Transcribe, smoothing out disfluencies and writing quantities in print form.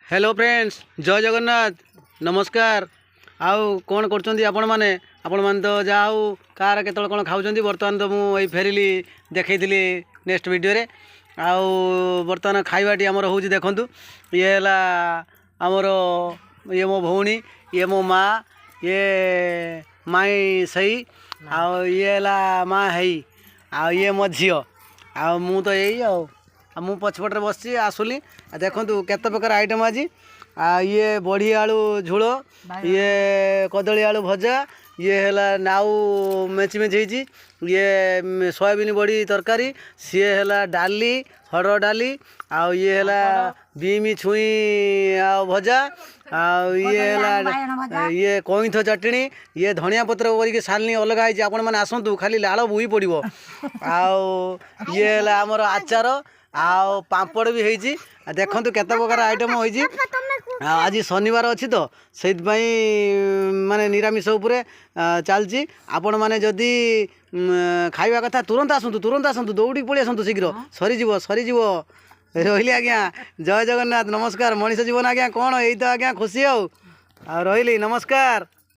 Hello friends, ଜୟ ଜଗନ୍ନାଥ, ନମସ୍କାର। ଆଉ କ'ଣ କରୁଛନ୍ତି ଆପଣମାନେ? ଆପଣମାନେ ତ ଯାହା ହଉ, କାହାର କେତେବେଳେ କ'ଣ ଖାଉଛନ୍ତି। ବର୍ତ୍ତମାନ ତ ମୁଁ ଏଇ ଫେରିଲି, ଦେଖେଇଥିଲି ନେକ୍ସଟ ଭିଡ଼ିଓରେ। ଆଉ ବର୍ତ୍ତମାନ ଖାଇବାଟି ଆମର ହେଉଛି, ଦେଖନ୍ତୁ, ଇଏ ହେଲା ଆମର, ଇଏ ମୋ ଭଉଣୀ, ଇଏ ମୋ ମା, ଇଏ ମାଇଁ ସେଇ, ଆଉ ଇଏ ହେଲା ମା ହେଇ, ଆଉ ଇଏ ମୋ ଝିଅ, ଆଉ ମୁଁ ତ ଏଇ ଆଉ ମୁଁ ପଛପଟରେ ବସିଛି, ଆସୁନି। ଆଉ ଦେଖନ୍ତୁ କେତେ ପ୍ରକାର ଆଇଟମ୍ ଆଜି। ଆଉ ଇଏ ବଢ଼ି ଆଳୁ ଝୋଳ, ଇଏ କଦଳୀ ଆଳୁ ଭଜା, ଇଏ ହେଲା ନାଉ ମେଞ୍ଚି ମେଞ୍ଚି ହେଇଛି, ଇଏ ସୋୟାବିନ୍ ବଢ଼ି ତରକାରୀ, ସିଏ ହେଲା ଡାଲି, ହରଡ଼ ଡାଲି, ଆଉ ଇଏ ହେଲା ବିମି ଛୁଇଁ ଆଉ ଭଜା, ଆଉ ଇଏ ହେଲା ଇଏ କଇଁଥ ଚଟଣି, ଇଏ ଧନିଆ ପତ୍ର କରିକି ସାଲନି ଅଲଗା ହେଇଛି। ଆପଣମାନେ ଆସନ୍ତୁ, ଖାଲି ଲାଳ ବୋହି ପଡ଼ିବ। ଆଉ ଇଏ ହେଲା ଆମର ଆଚାର ଆଉ ପାମ୍ପଡ଼ ବି ହେଇଛି। ଆଉ ଦେଖନ୍ତୁ କେତେ ପ୍ରକାର ଆଇଟମ୍ ହେଇଛି। ଆଉ ଆଜି ଶନିବାର ଅଛି ତ ସେଇଥିପାଇଁ ମାନେ ନିରାମିଷ ଉପରେ ଚାଲିଛି। ଆପଣମାନେ ଯଦି ଖାଇବା କଥା, ତୁରନ୍ତ ଆସନ୍ତୁ, ତୁରନ୍ତ ଆସନ୍ତୁ, ଦୌଡ଼ିକି ପଳେଇ ଆସନ୍ତୁ ଶୀଘ୍ର, ସରିଯିବ, ସରିଯିବ। ରହିଲି ଆଜ୍ଞା, ଜୟ ଜଗନ୍ନାଥ, ନମସ୍କାର। ମଣିଷ ଜୀବନ ଆଜ୍ଞା କ'ଣ, ଏଇ ତ ଆଜ୍ଞା ଖୁସି। ଆଉ ରହିଲି, ନମସ୍କାର।